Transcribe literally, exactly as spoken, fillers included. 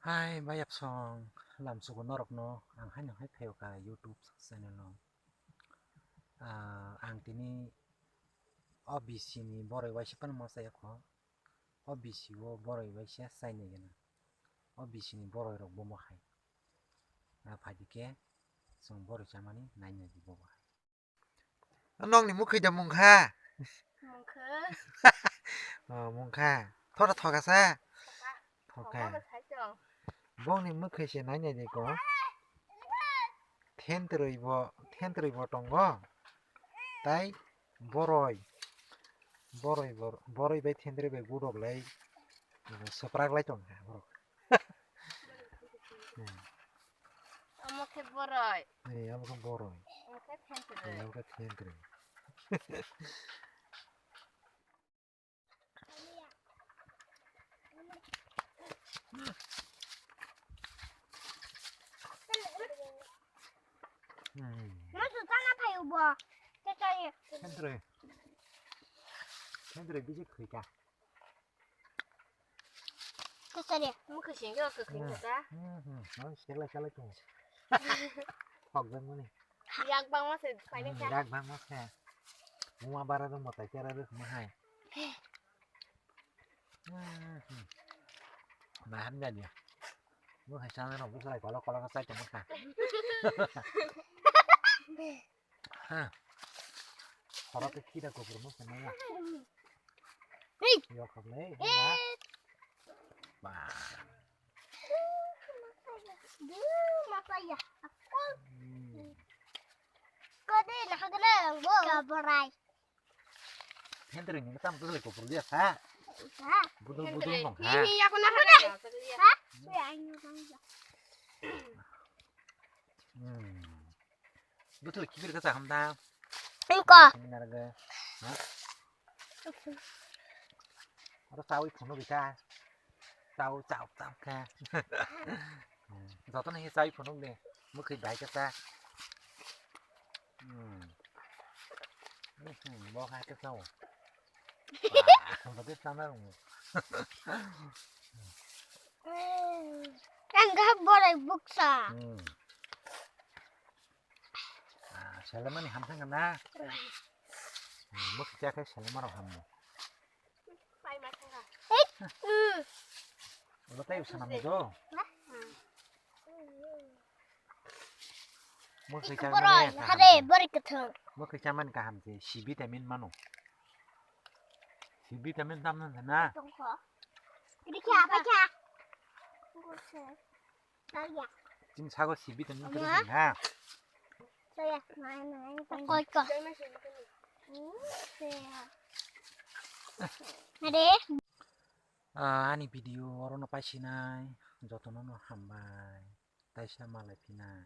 Hai bayapsong lamsugo norokno ang haino hai phaio ka YouTube channel o. Ah, ang tini O B C ni boroi waisa phano ma chaya kho. O B C o boroi waisa chainai gana. O B C ni boroi rok bomo hai. Ah, phaidi khe chwng boroi chamani nainai di bobo hai. Nokni mukhwi da mungkha? Mungkha. Oh, mungkha. Thoda thoka sa? Thoka. Thoka. Thoka ba sai tong. Bongni mukhwi se nainai di ko. Thentrwi bo, thentrwi bo tongo. Tai boroi. Boroi bor-, boroi bai thentrwi bai gudok lai. Soprak lai tong ha borok. Hmm. Omo khe boroi. Ee, omo khe boroi. Omo khe thentrwi. Ee, omo khe thentrwi. Hmm. Musu tana phayu bo. Teta ye. Thentrwi. Thentrwi bisi khwika. Teta ye. Mukhwi singyo kwkhwrang ta. Hmm, hmm. Ang sekla sekla tung. Hok jang mani. Yak bangma se paina kha. Yak bangma se. Uma bara rok motai kera rok mahai. Nahan gani. Mo hai sana rok busa kolok kolok sai tong kha. Ha. Khoro ke kida kopor mo sana ya. Yo khap le. Ba. Masaya. Kode na hagana bo. Kabarai. Hendri ni tam tu le kopor dia sa. Sa. Budul budul nong ha. Ni ya ko na hagana. Ha? Ya ayo kan ya. Hmm. Betul kibir kata hamda. Engko. Seminar ga. Ha? Aro chawi phunuk rika. Chao chao chao kha. Joto no hi chawi phunuk de. Mukhwi bai kha cha. Hmm. Hmm, bo hai kha chao. Ba, bo de sana rung. Ang ga borai buksa. Hmm. Ah, salamani hamthang na. Hmm, mukhwi cha khe salamaro hammo. Ulo tai usanam do. Mukhwi cha mani kaham. Hare bori kathang. Mukhwi cha mani kaham se C vitamin mano. C vitamin tam na na. Tongkho. Kiri kya apa kya? Chini sago C vitamin kwrwi ha. Koi ko. Ade. Ah, ani video oro no paisinai, jotono no hambai, taisa malai phinai.